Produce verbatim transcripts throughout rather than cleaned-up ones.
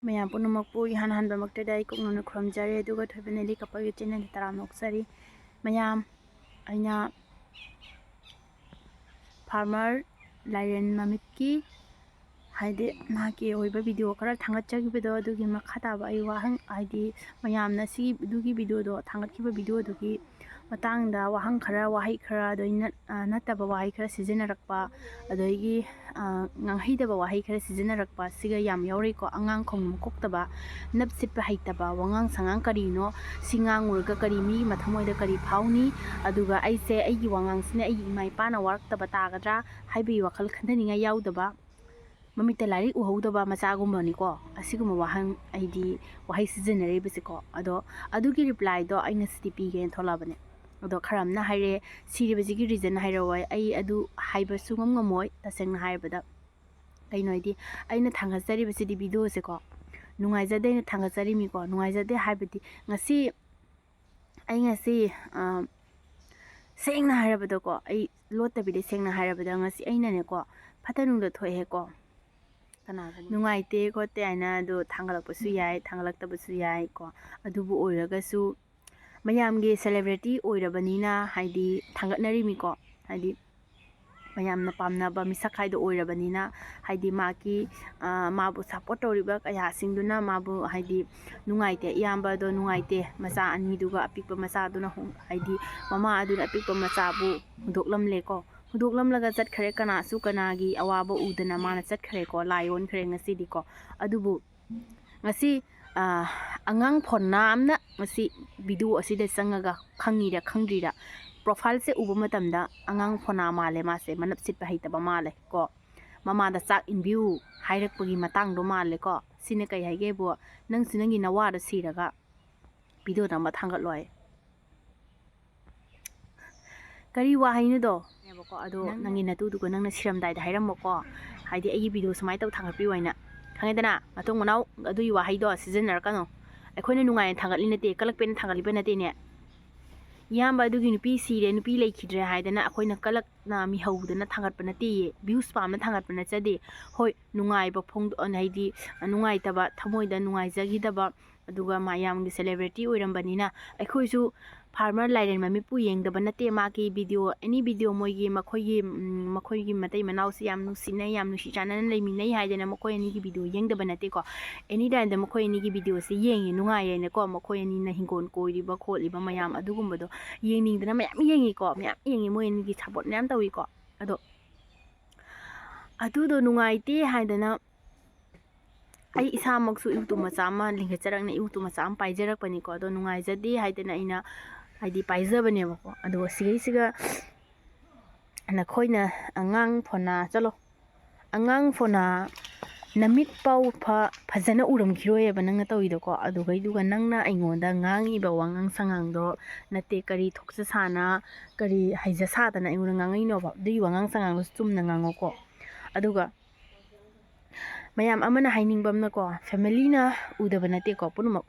ꯃꯌꯥꯝ ꯄꯨꯝꯅꯃꯛꯄꯨ ꯏꯍꯥꯟ ꯍꯥꯟꯕꯃꯛꯇꯗ ꯑꯩ ꯀꯣꯛꯅꯅ ꯈꯨꯔꯨꯝꯖꯔꯤ, ꯑꯗꯨꯒ ꯊꯣꯏꯕ ꯅꯦꯂꯤ ꯀꯄꯜꯒꯤ ꯆꯦꯅꯦꯜꯗ ꯇꯔꯥꯝꯅ ꯑꯣꯛꯆꯔꯤ꯫ ꯃꯌꯥꯝ, ꯑꯩꯅ farmer ꯂꯥꯏꯔꯦꯟ ꯃꯃꯤꯠꯀꯤ, ꯍꯥꯏꯗꯤ, ꯃꯍꯥꯛꯀꯤ ꯑꯣꯏꯕ ꯚꯤꯗꯤꯑꯣ ꯈꯔ ꯊꯥꯡꯒꯠꯆꯈꯤꯕꯗꯣ, ꯑꯗꯨꯒꯤ ꯃꯈꯥ ꯇꯥꯕ ꯑꯩ ꯋꯥꯍꯪ, ꯍꯥꯏꯗꯤ, ꯃꯌꯥꯝꯅ ꯁꯤ, ꯑꯗꯨꯒꯤ ꯚꯤꯗꯤꯑꯣꯗꯣ, ꯊꯥꯡꯒꯠꯈꯤꯕ ꯚꯤꯗꯤꯑꯣꯗꯨꯒꯤ ꯃꯇꯥꯡꯗ ꯋꯥꯍꯪ ꯈꯔ, ꯋꯥꯍꯩ ꯈꯔ, ꯑꯗꯩ ꯅꯠ-, ꯑ, ꯅꯠꯇꯕ ꯋꯥꯍꯩ ꯈꯔ ꯁꯤꯖꯤꯟꯅꯔꯛꯄ, ꯑꯗꯒꯤ, ꯑ, ꯉꯥꯡꯍꯩꯗꯕ ꯋꯥꯍꯩ ꯈꯔ ꯁꯤꯖꯤꯟꯅꯔꯛꯄ, ꯁꯤꯒ ꯌꯥꯝ ꯌꯥꯎꯔꯤꯀꯣ꯫ ꯑꯉꯥꯡ ꯈꯣꯡꯅ ꯃꯀꯣꯛꯇꯕ, ꯅꯞ ꯁꯤꯠꯄ ꯍꯩꯇꯕ, ꯋꯥꯉꯥꯡ ꯁꯉꯥꯡ ꯀꯔꯤꯅꯣ? ꯁꯤ ꯉꯥꯡꯉꯨꯔꯒ ꯀꯔꯤ ꯃꯤꯒꯤ ꯃꯊꯃꯣꯏꯗ ꯀꯔꯤ ꯐꯥꯎꯅꯤ? ꯑꯗꯨꯒ ꯑꯩꯁꯦ, ꯑꯩꯒꯤ ꯋꯥꯉꯥꯡꯁꯤꯅ ꯑꯩꯒꯤ ꯏꯃꯥ ꯏꯄꯥꯅ ꯋꯥꯔꯛꯇꯕ ꯇꯥꯒꯗ꯭ꯔꯥ ꯍꯥꯏꯕꯒꯤ ꯋꯥꯈꯜ ꯈꯟꯊꯅꯤꯡꯉꯥꯏ ꯌꯥꯎꯗꯕ, ꯃꯃꯤꯠꯇ ꯂꯥꯏꯔꯤꯛ ꯎꯍꯧꯗꯕ ꯃꯆꯥꯒꯨꯝꯕꯅꯤꯀꯣ꯫ ꯑꯁꯤꯒꯨꯝꯕ ꯋꯥꯍꯪ, ꯑꯩꯗꯤ, ꯋꯥꯍꯩ ꯁꯤꯖꯤꯟꯅꯔꯤꯕꯁꯤꯀꯣ꯫ ꯑꯗꯣ ꯑꯗꯨꯒꯤ ꯔꯤꯄ꯭ꯂꯥꯏꯗꯣ ꯑꯩ ꯉꯁꯤꯗꯤ ꯄꯤꯒꯦꯅ ꯊꯣꯛꯂꯛꯑꯕꯅꯦ꯫ ꯑꯗꯣ ꯈꯔ ꯑꯃꯅ ꯍꯥꯏꯔꯦ, "ꯁꯤꯔꯤꯕꯁꯤꯒꯤ ꯔꯤꯖꯟ ꯍꯥꯏꯔꯛꯑꯣ"꯫ ꯑꯩ ꯑꯗꯨ ꯍꯥꯏꯕ ꯁꯨꯡꯉꯝ ꯉꯝꯃꯣꯏ, ꯇꯁꯦꯡꯅ ꯍꯥꯏꯔꯕꯗ꯫ ꯀꯩꯅꯣ ꯍꯥꯏꯗꯤ, ꯑꯩꯅ ꯊꯥꯡꯒꯠꯆꯔꯤꯕꯁꯤꯗꯤ ꯚꯤꯗꯤꯑꯣꯁꯦꯀꯣ, ꯅꯨꯡꯉꯥꯏꯖꯗꯦꯅ ꯊꯥꯡꯒꯠꯆꯔꯤꯃꯤꯀꯣ꯫ ꯅꯨꯡꯉꯥꯏꯖꯗꯦ ꯍꯥꯏꯕꯗꯤ, ꯉꯁꯤ, ꯑꯩ ꯉꯁꯤ, ꯑ, ꯁꯦꯡꯅ ꯍꯥꯏꯔꯕꯗꯀꯣ, ꯑꯩ ꯂꯣꯠꯇꯕꯤꯗ ꯁꯦꯡꯅ ꯍꯥꯏꯔꯕꯗ, ꯉꯁꯤ ꯑꯩꯅꯅꯦꯀꯣ, ꯐꯠꯇ ꯅꯨꯡꯗ ꯊꯣꯛꯑꯦꯀꯣ, ꯀꯅꯥꯒꯨꯝꯕ ꯅꯨꯡꯉꯥꯏꯇꯦ ꯈꯣꯠꯇꯦ ꯍꯥꯏꯅ ꯑꯗꯣ ꯊꯥꯡꯒꯠꯂꯛꯄꯁꯨ ꯌꯥꯏ, ꯊꯥꯡꯒꯠꯂꯛꯇꯕꯁꯨ ꯌꯥꯏꯀꯣ꯫ ꯑꯗꯨꯕꯨ ꯑꯣꯏꯔꯒꯁꯨ, ꯃꯌꯥꯝꯒꯤ ꯁꯦꯂꯦꯕ꯭ꯔꯤꯇꯤ ꯑꯣꯏꯔꯕꯅꯤꯅ, ꯍꯥꯏꯗꯤ, ꯊꯥꯡꯒꯠꯅꯔꯤꯃꯤꯀꯣ, ꯍꯥꯏꯗꯤ, ꯃꯌꯥꯝꯅ ꯄꯥꯝꯅꯕ ꯃꯤꯁꯛ ꯍꯥꯏꯗꯣ ꯑꯣꯏꯔꯕꯅꯤꯅ, ꯍꯥꯏꯗꯤ, ꯃꯥꯒꯤ, ꯑ, ꯃꯥꯕꯨ ꯁꯞꯄꯣꯔꯠ ꯇꯧꯔꯤꯕ ꯀꯌꯥꯁꯤꯡꯗꯨꯅ ꯃꯥꯕꯨ, ꯍꯥꯏꯗꯤ, ꯅꯨꯡꯉꯥꯏꯇꯦ, ꯏꯌꯥꯝꯕꯗꯣ ꯅꯨꯡꯉꯥꯏꯇꯦ, ꯃꯆꯥ ꯑꯅꯤꯗꯨꯒ ꯑꯄꯤꯛꯄ ꯃꯆꯥꯗꯨꯅ ꯍꯨ-, ꯍꯥꯏꯗꯤ, ꯃꯃꯥ ꯑꯗꯨꯅ ꯑꯄꯤꯛꯄ ꯃꯆꯥꯕꯨ ꯍꯨꯟꯗꯣꯛꯂꯝꯂꯦꯀꯣ꯫ ꯍꯨꯟꯗꯣꯛꯂꯝꯂꯒ ꯆꯠꯈ꯭ꯔꯦ, ꯀꯅꯥꯁꯨ ꯀꯅꯥꯒꯤ ꯑꯋꯥꯕ ꯎꯗꯅ ꯃꯥꯅ ꯆꯠꯈ꯭ꯔꯦꯀꯣ, ꯂꯥꯏ ꯑꯣꯟꯈ꯭ꯔꯦ ꯉꯁꯤꯗꯤꯀꯣ꯫ ꯑꯗꯨꯕꯨ ꯉꯁꯤ, ꯑ, ꯑꯉꯥꯡ ꯐꯣꯅꯥ ꯑꯃꯅ ꯉꯁꯤ ꯚꯤꯗꯤꯑꯣ ꯑꯁꯤꯗ ꯆꯪꯉꯒ, ꯈꯪꯉꯤꯔ ꯈꯪꯗ꯭ꯔꯤꯔ, ꯄ꯭ꯔꯣꯐꯥꯏꯜꯁꯦ ꯎꯕ ꯃꯇꯝꯗ ꯑꯉꯥꯡ ꯐꯣꯅꯥ ꯃꯥꯜꯂꯦ, ꯃꯥꯁꯦ ꯃꯅꯞ ꯁꯤꯠꯄ ꯍꯩꯇꯕ ꯃꯥꯜꯂꯦ ꯀꯣ꯫ ꯃꯃꯥꯗ ꯆꯥꯛ ꯏꯟꯕꯤꯌꯨ ꯍꯥꯏꯔꯛꯄꯒꯤ ꯃꯇꯥꯡꯗꯣ ꯃꯥꯜꯂꯦ ꯀꯣ꯫ ꯁꯤꯅ ꯀꯩ ꯍꯥꯏꯒꯦꯕꯨ, "ꯅꯪꯁꯨ ꯅꯪꯒꯤ ꯅꯋꯥꯗꯣ ꯁꯤꯔꯒ ꯚꯤꯗꯤꯑꯣ ꯅꯝꯕ ꯊꯥꯡꯒꯠꯂꯣ" ꯍꯥꯏ꯫ ꯀꯔꯤ ꯋꯥꯍꯩꯅꯣꯗꯣ? ꯅꯦꯕꯀꯣ, ꯑꯗꯣ ꯅꯪꯅ ꯅꯪꯒꯤ ꯅꯇꯨꯗꯨꯒ ꯅꯪꯅ ꯁꯤꯔꯝꯗꯥꯏꯗ ꯍꯥꯏꯔꯝꯃꯣꯀꯣ, ꯍꯥꯏꯗꯤ, "ꯑꯩꯒꯤ ꯚꯤꯗꯤꯑꯣ ꯁꯨꯃꯥꯏꯅ ꯇꯧ ꯊꯥꯡꯒꯠꯄꯤꯌꯨ" ꯍꯥꯏꯅ, ꯈꯪꯉꯦꯗꯅ? ꯃꯇꯨꯡ ꯃꯅꯥꯎ ꯑꯗꯨꯒꯤ ꯋꯥꯍꯩꯗꯣ ꯁꯤꯖꯤꯟꯅꯔꯛꯀꯅꯨ꯫ ꯑꯩꯈꯣꯏꯅ ꯅꯨꯡꯉꯥꯏꯅ ꯊꯥꯡꯒꯠꯂꯤ ꯅꯠꯇꯦ, ꯀꯂꯛꯄꯦꯅ ꯊꯥꯡꯒꯠꯂꯤꯕ ꯅꯠꯇꯦꯅꯦ꯫ ꯏꯌꯥꯝꯕ ꯑꯗꯨꯒꯤ ꯅꯨꯄꯤ ꯁꯤꯔꯦ, ꯅꯨꯄꯤ ꯂꯩꯈꯤꯗ꯭ꯔꯦ ꯍꯥꯏꯗꯅ ꯑꯩꯈꯣꯏꯅ ꯀꯂꯛ ꯃꯤꯍꯧꯗꯅ ꯊꯥꯡꯒꯠꯄ ꯅꯠꯇꯦꯌꯦ, views ꯄꯥꯝꯅ ꯊꯥꯡꯒꯠꯄ ꯅꯠꯆꯗꯦ꯫ ꯍꯣꯏ, ꯅꯨꯡꯉꯥꯏꯕ ꯐꯣꯡꯗꯣꯛ-, ꯍꯥꯏꯗꯤ ꯅꯨꯡꯉꯥꯏꯇꯕ, ꯊꯃꯣꯏꯗ ꯅꯨꯡꯉꯥꯏꯖꯈꯤꯗꯕ, ꯑꯗꯨꯒ ꯃꯌꯥꯝꯒꯤ celebrity ꯑꯣꯏꯔꯝꯕꯅꯤꯅ ꯑꯩꯈꯣꯏꯁꯨ farmer ꯂꯥꯏꯔꯦꯟ ꯃꯃꯤꯠꯄꯨ ꯌꯦꯡꯗꯕ ꯅꯠꯇꯦ꯫ ꯃꯥꯒꯤ video, any video ꯃꯣꯏꯒꯤ, ꯃꯈꯣꯏꯒꯤ, ꯎꯝ, ꯃꯈꯣꯏꯒꯤ ꯃꯇꯩ ꯃꯅꯥꯎꯁꯤ ꯌꯥꯝ ꯅꯨꯡꯁꯤꯅꯩ, ꯌꯥꯝ ꯅꯨꯡꯁꯤ ꯆꯥꯟꯅꯅ ꯂꯩꯃꯤꯟꯅꯩ ꯍꯥꯏꯗꯅ ꯃꯈꯣꯏ ꯑꯅꯤꯒꯤ video ꯌꯦꯡꯗꯕ ꯅꯠꯇꯦꯀꯣ꯫ Any timeꯗ ꯃꯈꯣꯏ ꯑꯅꯤꯒꯤ videoꯁꯦ ꯌꯦꯡꯉꯤ, ꯅꯨꯡꯉꯥꯏꯌꯦꯅꯀꯣ꯫ ꯃꯈꯣꯏ ꯑꯅꯤꯅ ꯍꯤꯡꯒꯣꯜ ꯀꯣꯏꯔꯤꯕ ꯈꯣꯠꯂꯤꯕ ꯃꯌꯥꯝ ꯑꯗꯨꯒꯨꯝꯕꯗꯣ ꯌꯦꯡꯅꯤꯡꯗꯅ ꯃꯌꯥꯝ ꯌꯦꯡꯉꯤꯀꯣ, ꯃꯌꯥꯝ ꯌꯦꯡꯉꯤ, ꯃꯣꯏ ꯑꯅꯤꯒꯤ support ꯃꯌꯥꯝ ꯇꯧꯏꯀꯣ꯫ ꯑꯗꯣ ꯑꯗꯨꯗꯣ ꯅꯨꯡꯉꯥꯏꯇꯦ ꯍꯥꯏꯗꯅ ꯑꯩ ꯏꯁꯥꯃꯛꯁꯨ ꯏꯎꯇꯨ ꯃꯆꯥ ꯑꯃ ꯂꯤꯡꯈꯠꯆꯔꯛꯅ ꯏꯎꯇꯨ ꯃꯆꯥ ꯑꯃ ꯄꯥꯏꯖꯔꯛꯄꯅꯤꯀꯣ꯫ ꯑꯗꯣ ꯅꯨꯡꯉꯥꯏꯖꯗꯦ ꯍꯥꯏꯗꯅ ꯑꯩꯅ ꯍꯥꯏꯗꯤ ꯄꯥꯏꯖꯕꯅꯦꯕꯀꯣ꯫ ꯑꯗꯨꯒ ꯁꯤꯒꯩꯁꯤꯒ ꯅꯈꯣꯏꯅ ꯑꯉꯥꯡ ꯐꯣꯅꯥ, ꯆꯠꯂꯣ, ꯑꯉꯥꯡ ꯐꯣꯅꯥ, ꯅꯃꯤꯠ ꯄꯥꯎ ꯐ-, ꯐꯖꯅ ꯎꯔꯝꯈꯤꯔꯣꯏꯑꯕ ꯅꯪꯅ ꯇꯧꯔꯤꯗꯣꯀꯣ꯫ ꯑꯗꯨꯒꯩꯗꯨꯒ ꯅꯪꯅ ꯑꯩꯉꯣꯟꯗ ꯉꯥꯡꯉꯤꯕ ꯋꯥꯉꯥꯡ ꯁꯉꯥꯡꯗꯣ ꯅꯠꯇꯦ, ꯀꯔꯤ ꯊꯣꯛꯆ ꯁꯥꯅ, ꯀꯔꯤ ꯍꯩꯖ ꯁꯥꯗꯅ ꯑꯩꯉꯣꯟꯗ ꯉꯥꯡꯉꯛꯏꯅꯣꯕ? ꯑꯗꯨꯒꯤ ꯋꯥꯉꯥꯡ ꯁꯉꯥꯡꯗꯣ ꯆꯨꯝꯅ ꯉꯥꯡꯉꯣꯀꯣ꯫ ꯑꯗꯨꯒ ꯃꯌꯥꯝ ꯑꯃꯅ ꯍꯥꯏꯅꯤꯡꯕ ꯑꯃꯅꯀꯣ, familyꯅ ꯎꯗꯕ ꯅꯠꯇꯦꯀꯣ ꯄꯨꯝꯅꯃꯛ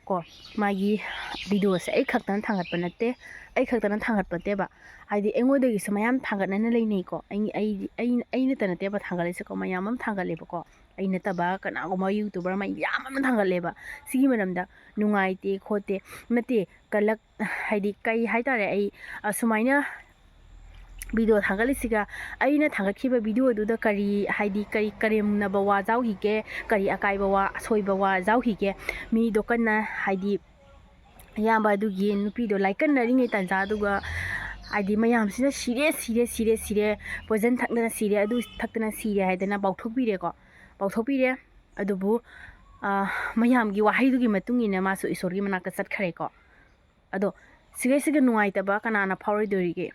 ꯀꯣ꯫ ꯃꯥꯒꯤ videoꯁꯦ ꯑꯩ ꯈꯛꯇꯅ ꯊꯥꯡꯒꯠꯄ ꯅꯠꯇꯦ, ꯑꯩ ꯈꯛꯇꯅ ꯊꯥꯡꯒꯠꯄ ꯅꯠꯇꯦꯕ꯫ ꯍꯥꯏꯗꯤ ꯑꯩꯉꯣꯟꯗꯒꯤꯁꯨ ꯃꯌꯥꯝ ꯊꯥꯡꯒꯠꯅꯅ ꯂꯩꯅꯩꯀꯣ꯫ ꯑꯩ, ꯑꯩ, ꯑꯩ, ꯑꯩ ꯅꯠꯇ ꯅꯠꯇꯦꯕ ꯊꯥꯡꯒꯠꯂꯤꯁꯦꯀꯣ, ꯃꯌꯥꯝ ꯑꯃ ꯊꯥꯡꯒꯠꯂꯦꯕꯀꯣ꯫ ꯑꯩ ꯅꯠꯇꯕ ꯀꯅꯥꯒꯨꯝꯕ YouTuber ꯃꯌꯥꯝ ꯑꯃ ꯊꯥꯡꯒꯠꯂꯦꯕ ꯁꯤꯒꯤ ꯃꯔꯝꯗ, ꯅꯨꯡꯉꯥꯏꯇꯦ ꯈꯣꯠꯇꯦ, ꯅꯠꯇꯦ, ꯀꯂꯛ-, ꯍꯥꯏꯗꯤ ꯀꯩ ꯍꯥꯏꯇꯥꯔꯦ, ꯑꯩ ꯑꯁꯨꯃꯥꯏꯅ video ꯊꯥꯡꯒꯠꯂꯤꯁꯤꯒ ꯑꯩꯅ ꯊꯥꯡꯒꯠꯈꯤꯕ videoꯗꯨꯗ ꯀꯔꯤ, ꯍꯥꯏꯗꯤ ꯀꯔꯤ ꯀꯔꯦꯝꯅꯕ ꯋꯥ ꯌꯥꯎꯈꯤꯒꯦ, ꯀꯔꯤ ꯑꯀꯥꯏꯕ ꯋꯥ, ꯑꯁꯣꯏꯕ ꯋꯥ ꯌꯥꯎꯈꯤꯒꯦ? ꯃꯤꯗꯣ ꯀꯟꯅ, ꯍꯥꯏꯗꯤ ꯑꯌꯥꯝꯕ ꯑꯗꯨꯒꯤ ꯅꯨꯄꯤꯗꯣ ꯂꯥꯏꯀꯠꯅꯔꯤꯉꯩ ꯇꯥꯟꯖꯥꯗꯨꯒ, ꯍꯥꯏꯗꯤ ꯃꯌꯥꯝꯁꯤꯅ "ꯁꯤꯔꯦ, ꯁꯤꯔꯦ, ꯁꯤꯔꯦ, ꯁꯤꯔꯦ, poison ꯊꯛꯇꯅ ꯁꯤꯔꯦ, ꯑꯗꯨ ꯊꯛꯇꯅ ꯁꯤꯔꯦ" ꯍꯥꯏꯗꯅ ꯄꯥꯎꯊꯣꯛꯄꯤꯔꯦꯀꯣ, ꯄꯥꯎꯊꯣꯛꯄꯤꯔꯦ꯫ ꯑꯗꯨꯕꯨ, ꯑ, ꯃꯌꯥꯝꯒꯤ ꯋꯥꯍꯩꯗꯨꯒꯤ ꯃꯇꯨꯡ ꯏꯟꯅ ꯃꯥꯁꯨ ꯏꯁꯣꯔꯒꯤ ꯃꯅꯥꯛꯇ ꯆꯠꯈ꯭ꯔꯦꯀꯣ꯫ ꯑꯗꯣ ꯁꯤꯒꯩꯁꯤꯒ ꯅꯨꯡꯉꯥꯏꯇꯕ ꯀꯅꯥꯅ ꯐꯥꯎꯔꯣꯏꯗꯣꯔꯤꯒꯦ?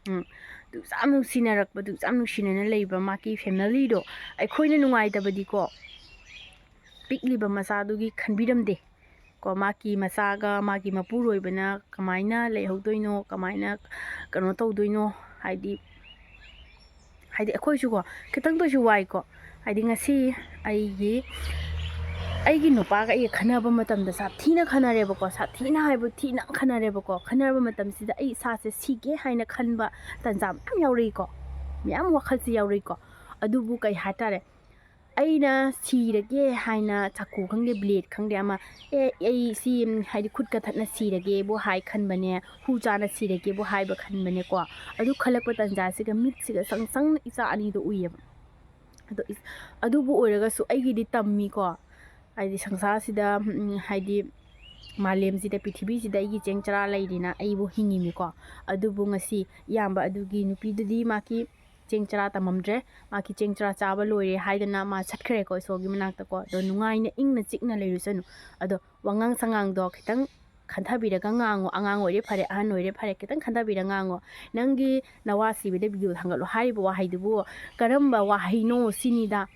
ꯎꯝ, ꯑꯗꯨꯛ ꯌꯥꯝ ꯅꯨꯡꯁꯤꯅꯔꯛꯄ, ꯑꯗꯨꯛ ꯌꯥꯝ ꯅꯨꯡꯁꯤꯅꯅ ꯂꯩꯕ ꯃꯥꯒꯤ familyꯗꯣ ꯑꯩꯈꯣꯏꯅ ꯅꯨꯡꯉꯥꯏꯇꯕꯗꯤꯀꯣ, ꯄꯤꯛꯂꯤꯕ ꯃꯆꯥꯗꯨꯒꯤ ꯈꯟꯕꯤꯔꯝꯗꯦ ꯀꯣ꯫ ꯃꯥꯒꯤ ꯃꯆꯥꯒ ꯃꯥꯒꯤ ꯃꯄꯨꯔꯣꯏꯕꯅ ꯀꯃꯥꯏꯅ ꯂꯩꯍꯧꯗꯣꯏꯅꯣ, ꯀꯃꯥꯏꯅ ꯀꯩꯅꯣ ꯇꯧꯗꯣꯏꯅꯣ, ꯍꯥꯏꯗꯤ, ꯍꯥꯏꯗꯤ ꯑꯩꯈꯣꯏꯁꯨꯀꯣ ꯈꯤꯇꯪꯗ ꯑꯣꯏꯁꯨ ꯋꯥꯏꯀꯣ꯫ ꯍꯥꯏꯗꯤ ꯉꯁꯤ ꯑꯩꯒꯤ ꯑꯩꯒꯤ ꯅꯨꯄꯥꯒ ꯑꯩꯒ ꯈꯟꯅꯕ ꯃꯇꯝꯗ ꯁꯥꯊꯤꯅ ꯈꯟꯅꯔꯦꯕꯀꯣ, ꯁꯥꯊꯤꯅ ꯍꯥꯏꯕꯨ ꯊꯤꯅ ꯈꯟꯅꯔꯦꯕꯀꯣ꯫ ꯈꯟꯅꯔꯕ ꯃꯇꯝꯁꯤꯗ ꯑꯩ ꯏꯁꯥꯁꯦ ꯁꯤꯒꯦ ꯍꯥꯏꯅ ꯈꯟꯕ ꯇꯥꯟꯖꯥ ꯃꯌꯥꯝ ꯌꯥꯎꯔꯛꯏꯀꯣ, ꯃꯌꯥꯝ ꯋꯥꯈꯜꯁꯤ ꯌꯥꯎꯔꯛꯏꯀꯣ꯫ ꯑꯗꯨꯕꯨ ꯀꯩ ꯍꯥꯏꯇꯥꯔꯦ, ꯑꯩꯅ ꯁꯤꯔꯒꯦ ꯍꯥꯏꯅ ꯆꯥꯛꯀꯨ ꯈꯪꯗꯦ, ꯕ꯭ꯂꯦꯗ ꯈꯪꯗꯦ ꯑꯃ, "ꯑꯦ, ꯑꯩ ꯁꯤ, ꯎꯝ, ꯍꯥꯏꯗꯤ ꯈꯨꯠꯀ ꯊꯠꯅ ꯁꯤꯔꯒꯦꯕꯨ" ꯍꯥꯏ ꯈꯟꯕꯅꯦ, ꯍꯨ ꯆꯥꯅ ꯁꯤꯔꯒꯦꯕꯨ ꯍꯥꯏꯕ ꯈꯟꯕꯅꯦꯀꯣ꯫ ꯑꯗꯨ ꯈꯜꯂꯛꯄ ꯇꯥꯟꯖꯥꯁꯤꯒ ꯃꯤꯠꯁꯤꯒ ꯁꯪ ꯁꯪꯅ ꯏꯆꯥ ꯑꯅꯤꯗꯣ ꯎꯏꯌꯦꯕ꯫ ꯑꯗꯣ ꯏꯁ-, ꯑꯗꯨꯕꯨ ꯑꯣꯏꯔꯒꯁꯨ ꯑꯩꯒꯤꯗꯤ ꯇꯝꯃꯤꯀꯣ, ꯍꯥꯏꯗꯤ ꯁꯪꯁꯥꯔꯁꯤꯗ, ꯎꯝ, ꯍꯥꯏꯗꯤ ꯃꯥꯂꯦꯝꯁꯤꯗ, ꯄ꯭ꯔꯤꯊꯤꯕꯤꯁꯤꯗ ꯑꯩꯒꯤ ꯆꯦꯡ ꯆꯔꯥ ꯂꯩꯔꯤꯅ ꯑꯩꯕꯨ ꯍꯤꯡꯉꯤꯅꯤꯀꯣ꯫ ꯑꯗꯨꯕꯨ ꯉꯁꯤ ꯏꯌꯥꯝꯕ ꯑꯗꯨꯒꯤ ꯅꯨꯄꯤꯗꯨꯗꯤ ꯃꯥꯒꯤ ꯆꯦꯡ ꯆꯔꯥ ꯇꯝꯃꯝꯗ꯭ꯔꯦ, ꯃꯥꯒꯤ ꯆꯦꯡ ꯆꯔꯥ ꯆꯥꯕ ꯂꯣꯏꯔꯦ ꯍꯥꯏꯗꯅ ꯃꯥ ꯆꯠꯈ꯭ꯔꯦꯀꯣ ꯏꯁꯣꯔꯒꯤ ꯃꯅꯥꯛꯇꯀꯣ꯫ ꯑꯗꯣ ꯅꯨꯡꯉꯥꯏꯅ ꯏꯪꯅ ꯆꯤꯛꯅ ꯂꯩꯔꯨꯁꯅꯨ꯫ ꯑꯗꯣ ꯋꯥꯉꯥꯡ ꯁꯉꯥꯡꯗꯣ ꯈꯤꯇꯪ ꯈꯟꯊꯕꯤꯔꯒ ꯉꯥꯡꯉꯣ꯫ ꯑꯉꯥꯡ ꯑꯣꯏꯔꯦ ꯐꯔꯦ, ꯑꯍꯟ ꯑꯣꯏꯔꯦ ꯐꯔꯦ, ꯈꯤꯇꯪ ꯈꯟꯊꯕꯤꯔꯒ ꯉꯥꯡꯉꯣ꯫ ꯅꯪꯒꯤ ꯅꯋꯥ ꯁꯤꯕꯗ ꯚꯤꯗꯤꯑꯣ ꯊꯥꯡꯒꯠꯂꯣ ꯍꯥꯏꯔꯤꯕ ꯋꯥꯍꯩꯗꯨꯕꯨ ꯀꯔꯝꯕ ꯋꯥꯍꯩꯅꯣ ꯁꯤꯅꯤꯗ꯫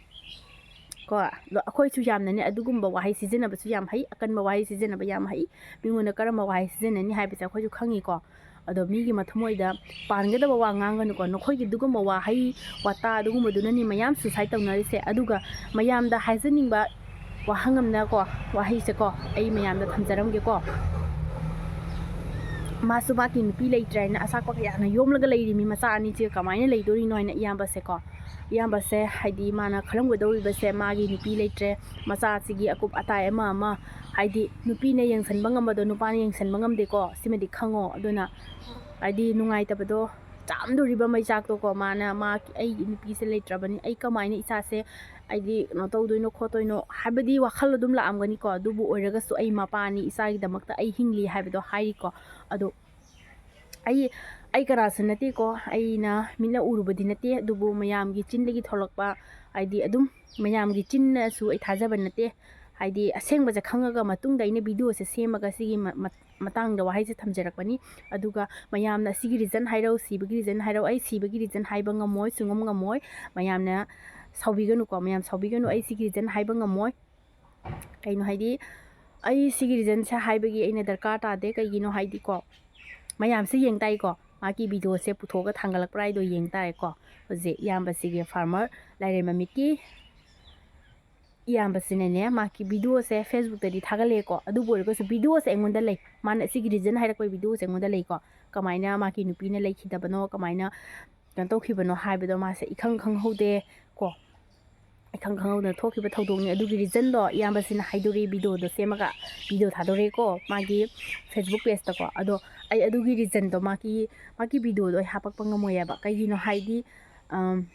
ꯀꯣ, ꯑꯗꯣ ꯑꯩꯈꯣꯏꯁꯨ ꯌꯥꯝꯅꯅꯦ ꯑꯗꯨꯒꯨꯝꯕ ꯋꯥꯍꯩ ꯁꯤꯖꯤꯟꯅꯕꯁꯨ ꯌꯥꯝ ꯍꯩ, ꯑꯀꯟꯕ ꯋꯥꯍꯩ ꯁꯤꯖꯤꯟꯅꯕ ꯌꯥꯝ ꯍꯩ꯫ ꯃꯤꯉꯣꯟꯗ ꯀꯔꯝꯕ ꯋꯥꯍꯩ ꯁꯤꯖꯤꯟꯅꯅꯤ ꯍꯥꯏꯕꯁꯦ ꯑꯩꯈꯣꯏꯁꯨ ꯈꯪꯉꯤꯀꯣ꯫ ꯑꯗꯣ ꯃꯤꯒꯤ ꯃꯊꯃꯣꯏꯗ ꯄꯥꯟꯒꯗꯕ ꯋꯥ ꯉꯥꯡꯒꯅꯨꯀꯣ꯫ ꯅꯈꯣꯏꯒꯤ ꯑꯗꯨꯒꯨꯝꯕ ꯋꯥꯍꯩ ꯋꯥꯇꯥ ꯑꯗꯨꯒꯨꯝꯕꯗꯨꯅꯅꯤ ꯃꯌꯥꯝ ꯁꯨꯁꯥꯏꯠ ꯇꯧꯅꯔꯤꯁꯦ꯫ ꯑꯗꯨꯒ ꯃꯌꯥꯝꯗ ꯍꯥꯏꯖꯅꯤꯡꯕ ꯋꯥꯍꯪ ꯑꯃꯅꯀꯣ, ꯋꯥꯍꯩꯁꯦꯀꯣ, ꯑꯩ ꯃꯌꯥꯝꯗ ꯊꯝꯖꯔꯝꯒꯦꯀꯣ꯫ ꯃꯥꯁꯨ ꯃꯥꯒꯤ ꯅꯨꯄꯤ ꯂꯩꯇ꯭ꯔꯦ ꯍꯥꯏꯅ ꯑꯁꯥꯛꯄ ꯀꯌꯥꯅ ꯌꯣꯝꯂꯒ ꯂꯩꯔꯤꯃꯤ꯫ ꯃꯆꯥ ꯑꯅꯤꯁꯤꯒ ꯀꯃꯥꯏꯅ ꯂꯩꯗꯣꯔꯤꯅꯣ ꯍꯥꯏꯅ ꯏꯌꯥꯝꯕꯁꯦꯀꯣ, ꯏꯌꯥꯝꯕꯁꯦ ꯍꯥꯏꯗꯤ ꯃꯥꯅ ꯈꯜꯂꯝꯒꯗꯧꯔꯤꯕꯁꯦ ꯃꯥꯒꯤ ꯅꯨꯄꯤ ꯂꯩꯇ꯭ꯔꯦ, ꯃꯆꯥꯁꯤꯒꯤ ꯑꯀꯨꯞ ꯑꯇꯥꯏ ꯑꯃ ꯑꯃ, ꯍꯥꯏꯗꯤ ꯅꯨꯄꯤꯅ ꯌꯦꯡꯁꯤꯟꯕ ꯉꯝꯕꯗꯣ ꯅꯨꯄꯥꯅ ꯌꯦꯡꯁꯤꯟꯕ ꯉꯝꯗꯦꯀꯣ꯫ ꯁꯤꯃꯗꯤ ꯈꯪꯉꯣ꯫ ꯑꯗꯨꯅ ꯍꯥꯏꯗꯤ ꯅꯨꯡꯉꯥꯏꯇꯕꯗꯣ ꯆꯥꯝꯗꯣꯔꯤꯕ ꯃꯩꯆꯥꯛꯇꯣꯀꯣ꯫ ꯃꯥꯅ ꯃꯥ, "ꯑꯩꯒꯤ ꯅꯨꯄꯤꯁꯦ ꯂꯩꯇ꯭ꯔꯕꯅꯤ, ꯑꯩ ꯀꯃꯥꯏꯅ ꯏꯆꯥꯁꯦ ꯍꯥꯏꯗꯤ ꯀꯩꯅꯣ ꯇꯧꯗꯣꯏꯅꯣ ꯈꯣꯠꯇꯣꯏꯅꯣ?" ꯍꯥꯏꯕꯗꯤ ꯋꯥꯈꯜ ꯑꯗꯨꯝ ꯂꯥꯛꯑꯝꯒꯅꯤꯀꯣ꯫ ꯑꯗꯨꯕꯨ ꯑꯣꯏꯔꯒꯁꯨ ꯑꯩ ꯃꯄꯥꯅꯤ, ꯏꯆꯥꯒꯤꯗꯃꯛꯇ ꯑꯩ ꯍꯤꯡꯂꯤ ꯍꯥꯏꯕꯗꯣ ꯍꯥꯏꯔꯤꯀꯣ꯫ ꯑꯗꯣ ꯑꯩ, ꯑꯩ ꯀꯅꯥꯁꯨ ꯅꯠꯇꯦꯀꯣ, ꯑꯩꯅ ꯃꯤꯠꯅ ꯎꯔꯨꯕꯗꯤ ꯅꯠꯇꯦ, ꯑꯗꯨꯕꯨ ꯃꯌꯥꯝꯒꯤ ꯆꯤꯟꯗꯒꯤ ꯊꯣꯛꯂꯛꯄ, ꯍꯥꯏꯗꯤ ꯑꯗꯨꯝ ꯃꯌꯥꯝꯒꯤ ꯆꯤꯟꯅꯁꯨ ꯑꯩ ꯊꯥꯖꯕ ꯅꯠꯇꯦ꯫ ꯍꯥꯏꯗꯤ ꯑꯁꯦꯡꯕꯁꯦ ꯈꯪꯉꯒ ꯃꯇꯨꯡꯗ ꯑꯩꯅ ꯚꯤꯗꯤꯑꯣꯁꯦ ꯁꯦꯝꯃꯒ ꯁꯤꯒꯤ ꯃ-, ꯃ-, ꯃꯇꯥꯡꯗ ꯋꯥꯍꯩꯁꯦ ꯊꯝꯖꯔꯛꯄꯅꯤ꯫ ꯑꯗꯨꯒ ꯃꯌꯥꯝꯅ ꯁꯤꯒꯤ ꯔꯤꯖꯟ ꯍꯥꯏꯔꯛꯎ, ꯁꯤꯕꯒꯤ ꯔꯤꯖꯟ ꯍꯥꯏꯔꯛꯎ, ꯑꯩ ꯁꯤꯕꯒꯤ ꯔꯤꯖꯟ ꯍꯥꯏꯕ ꯉꯝꯃꯣꯏ, ꯁꯨꯡꯉꯝ ꯉꯝꯃꯣꯏ꯫ ꯃꯌꯥꯝꯅ ꯁꯥꯎꯕꯤꯒꯅꯨꯀꯣ, ꯃꯌꯥꯝ ꯁꯥꯎꯕꯤꯒꯅꯨ, ꯑꯩ ꯁꯤꯒꯤ ꯔꯤꯖꯟ ꯍꯥꯏꯕ ꯉꯝꯃꯣꯏ꯫ ꯀꯩꯅꯣ ꯍꯥꯏꯗꯤ, ꯑꯩ ꯁꯤꯒꯤ ꯔꯤꯖꯟꯁꯦ ꯍꯥꯏꯕꯒꯤ ꯑꯩꯅ ꯗꯔꯀꯥꯔ ꯇꯥꯗꯦ꯫ ꯀꯩꯒꯤꯅꯣ ꯍꯥꯏꯗꯤꯀꯣ, ꯃꯌꯥꯝꯁꯦ ꯌꯦꯡ ꯇꯥꯏꯀꯣ, ꯃꯥꯒꯤ ꯚꯤꯗꯤꯑꯣꯁꯦ ꯄꯨꯊꯣꯛꯑꯒ ꯊꯥꯡꯒꯠꯂꯛꯄ꯭ꯔꯥ ꯍꯥꯏꯗꯣ ꯌꯦꯡ ꯇꯥꯔꯦꯀꯣ꯫ ꯍꯧꯖꯤꯛ ꯏꯌꯥꯝꯕꯁꯤꯒꯤ ꯐꯥꯔꯃꯔ ꯂꯥꯏꯔꯦꯝꯕ ꯃꯤꯠꯀꯤ ꯏꯌꯥꯝꯕꯁꯤꯅꯅꯦ, ꯃꯥꯒꯤ videoꯁꯦ Facebookꯇꯗꯤ ꯊꯥꯒꯠꯂꯛꯑꯦꯀꯣ, ꯑꯗꯨꯕꯨ ꯑꯣꯏꯔꯒꯁꯨ videoꯁꯦ ꯑꯩꯉꯣꯟꯗ ꯂꯩ꯫ ꯃꯥꯅ ꯁꯤꯒꯤ reason ꯍꯥꯏꯔꯛꯄꯒꯤ videoꯁꯦ ꯑꯩꯉꯣꯟꯗ ꯂꯩꯀꯣ꯫ ꯀꯃꯥꯏꯅ ꯃꯥꯒꯤ ꯅꯨꯄꯤꯅ ꯂꯩꯈꯤꯗꯕꯅꯣ, ꯀꯃꯥꯏꯅ ꯀꯩꯅꯣ ꯇꯧꯈꯤꯕꯅꯣ ꯍꯥꯏꯕꯗꯣ ꯃꯥꯁꯦ ꯏꯈꯪ ꯈꯪꯍꯧꯗꯦ ꯀꯣ꯫ ꯏꯈꯪ ꯈꯪꯍꯧꯗꯅ ꯊꯣꯛꯈꯤꯕ ꯊꯧꯗꯣꯛꯅꯤ꯫ ꯑꯗꯨꯒꯤ reasonꯗꯣ ꯏꯌꯥꯝꯕꯁꯤꯅ ꯍꯥꯏꯗꯣꯔꯛꯑꯦ, videoꯗꯣ ꯁꯦꯝꯃꯒ video ꯊꯥꯗꯣꯔꯛꯑꯦꯀꯣ, ꯃꯥꯒꯤ Facebook pageꯇꯀꯣ꯫ ꯑꯗꯣ ꯑꯩ ꯑꯗꯨꯒꯤ reasonꯗꯣ, ꯃꯥꯒꯤ, ꯃꯥꯒꯤ videoꯗꯣ ꯑꯩ ꯍꯥꯄꯛꯄ ꯉꯝꯃꯣꯏꯌꯦꯕ꯫ ꯀꯩꯒꯤꯅꯣ ꯍꯥꯏꯗꯤ, ꯑꯝ,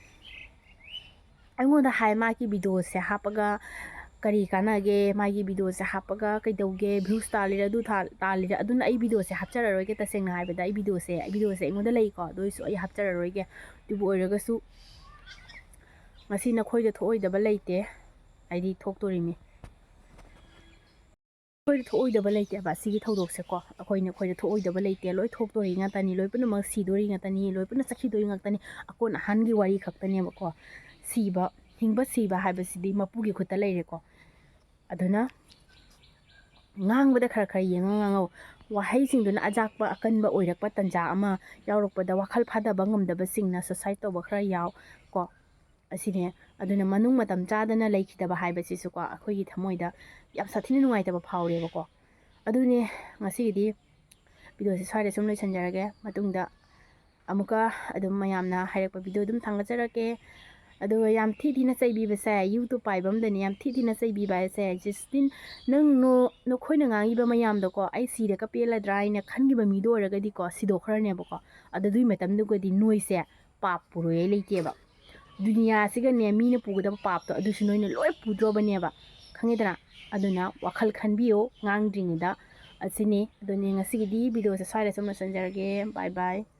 ꯑꯩꯉꯣꯟꯗ ꯍꯥꯏ, "ꯃꯥꯒꯤ videoꯁꯦ ꯍꯥꯞꯄꯒ ꯀꯔꯤ ꯀꯥꯟꯅꯒꯦ? ꯃꯥꯒꯤ videoꯁꯦ ꯍꯥꯞꯄꯒ ꯀꯩꯗꯧꯒꯦ? Views ꯇꯥꯜꯂꯤꯔ, ꯑꯗꯨ ꯊꯥ-, ꯇꯥꯜꯂꯤꯔ?" ꯑꯗꯨꯅ ꯑꯩ videoꯁꯦ ꯍꯥꯞꯆꯔꯔꯣꯏꯒꯦ꯫ ꯇꯁꯦꯡꯅ ꯍꯥꯏꯕꯗ, ꯑꯩ videoꯁꯦ, ꯑꯩ videoꯁꯦ ꯑꯩꯉꯣꯟꯗ ꯂꯩꯀꯣ, ꯑꯗꯨ ꯑꯣꯏꯔꯁꯨ ꯑꯩ ꯍꯥꯞꯆꯔꯔꯣꯏꯒꯦ꯫ ꯑꯗꯨꯕꯨ ꯑꯣꯏꯔꯒꯁꯨ ꯉꯁꯤ ꯅꯈꯣꯏꯗ ꯊꯣꯛꯑꯣꯏꯗꯕ ꯂꯩꯇꯦ, ꯍꯥꯏꯗꯤ ꯊꯣꯛꯇꯣꯔꯤꯅꯤ꯫ ꯑꯩꯈꯣꯏꯗ ꯊꯣꯛꯑꯣꯏꯗꯕ ꯂꯩꯇꯦꯕ ꯁꯤꯒꯤ ꯊꯧꯗꯣꯛꯁꯦꯀꯣ꯫ ꯑꯩꯈꯣꯏꯅ, ꯑꯩꯈꯣꯏꯗ ꯊꯣꯛꯑꯣꯏꯗꯕ ꯂꯩꯇꯦ꯫ ꯂꯣꯏ ꯊꯣꯛꯇꯣꯔꯤ ꯉꯥꯛꯇꯅꯤ, ꯂꯣꯏ ꯄꯨꯝꯅꯃꯛ ꯁꯤꯗꯣꯔꯤ ꯉꯥꯛꯇꯅꯤ, ꯂꯣꯏ ꯄꯨꯟꯅ ꯆꯠꯈꯤꯗꯣꯔꯤ ꯉꯥꯛꯇꯅꯤ꯫ ꯑꯀꯣꯟ ꯑꯍꯥꯟꯒꯤ ꯋꯥꯔꯤ ꯈꯛꯇꯅꯦꯕꯀꯣ꯫ ꯁꯤꯕ, ꯍꯤꯡꯕ ꯁꯤꯕ ꯍꯥꯏꯕꯁꯤꯗꯤ ꯃꯄꯨꯒꯤ ꯈꯨꯠꯇ ꯂꯩꯔꯦꯀꯣ꯫ ꯑꯗꯨꯅ ꯉꯥꯡꯕꯗ ꯈꯔ ꯈꯔ ꯌꯦꯡꯉ ꯉꯥꯡꯉꯧ꯫ ꯋꯥꯍꯩꯁꯤꯡꯗꯨꯅ ꯑꯖꯥꯛꯄ ꯑꯀꯟꯕ ꯑꯣꯏꯔꯛꯄ ꯇꯟꯖꯥ ꯑꯃ ꯌꯥꯎꯔꯛꯄꯗ, ꯋꯥꯈꯜ ꯐꯥꯊꯕ ꯉꯝꯗꯕꯁꯤꯡꯅ suicide ꯇꯧꯕ ꯈꯔ ꯌꯥꯎ ꯀꯣ꯫ ꯑꯁꯤꯅꯦ꯫ ꯑꯗꯨꯅ ꯃꯅꯨꯡ ꯃꯇꯝ ꯆꯥꯗꯅ ꯂꯩꯈꯤꯗꯕ ꯍꯥꯏꯕꯁꯤꯁꯨꯀꯣ, ꯑꯩꯈꯣꯏꯒꯤ ꯊꯃꯣꯏꯗ ꯌꯥꯝ ꯁꯥꯊꯤꯅ ꯅꯨꯡꯉꯥꯏꯇꯕ ꯐꯥꯎꯔꯦꯕꯀꯣ꯫ ꯑꯗꯨꯅꯦ, ꯉꯁꯤꯒꯤꯗꯤ videoꯁꯦ ꯁ꯭ꯋꯥꯏꯗ ꯁꯨꯝ ꯂꯣꯏꯁꯤꯟꯖꯔꯒꯦ꯫ ꯃꯇꯨꯡꯗ ꯑꯃꯨꯛꯀ ꯑꯗꯨꯝ ꯃꯌꯥꯝꯅ ꯍꯥꯏꯔꯛꯄ video ꯑꯗꯨꯝ ꯊꯥꯡꯒꯠꯆꯔꯛꯀꯦ꯫ ꯑꯗꯨꯒ ꯌꯥꯝ ꯊꯤ ꯊꯤꯅ ꯆꯩꯕꯤꯕꯁꯦ, YouTube ꯄꯥꯏꯕ ꯑꯝꯗꯅꯤ ꯌꯥꯝ ꯊꯤ ꯊꯤꯅ ꯆꯩꯕꯤꯕ ꯍꯥꯏꯁꯦ꯫ ꯖꯁꯇꯤꯟ, ꯅꯪ ꯅꯣ-, ꯅꯈꯣꯏꯅ ꯉꯥꯡꯉꯤꯕ ꯃꯌꯥꯝꯗꯣꯀꯣ, ꯑꯩ ꯁꯤꯔꯒ ꯄꯦꯜꯂꯗ꯭ꯔꯥ ꯍꯥꯏꯅ ꯈꯟꯈꯤꯕ ꯃꯤꯗꯣ ꯑꯣꯏꯔꯒꯗꯤꯀꯣ, ꯁꯤꯗꯣꯛꯈ꯭ꯔꯅꯦꯕꯀꯣ꯫ ꯑꯗꯣ ꯑꯗꯨꯏ ꯃꯇꯝꯗꯨꯒꯗꯤ ꯅꯣꯏꯁꯦ ꯄꯥꯞ ꯄꯨꯔꯣꯏ ꯂꯩꯇꯦꯕ꯫ ꯗꯨꯅꯤꯌꯥꯁꯤꯒꯅꯦ, ꯃꯤꯅ ꯄꯨꯒꯗꯕ ꯄꯥꯞꯇꯣ ꯑꯗꯨꯁꯨ ꯅꯣꯏꯅ ꯂꯣꯏ ꯄꯨꯗ꯭ꯔꯣꯕꯅꯦꯕ, ꯈꯪꯉꯦꯗꯅ? ꯑꯗꯨꯅ ꯋꯥꯈꯜ ꯈꯟꯕꯤꯌꯨ ꯉꯥꯡꯗ꯭ꯔꯤꯉꯩꯗ꯫ ꯑꯁꯤꯅꯤ꯫ ꯑꯗꯨꯅꯤ, ꯉꯁꯤꯒꯤꯗꯤ videoꯁꯦ ꯁ꯭ꯋꯥꯏꯗ ꯁꯨꯝ ꯂꯣꯏꯁꯤꯟꯖꯔꯒꯦ꯫ Bye bye꯫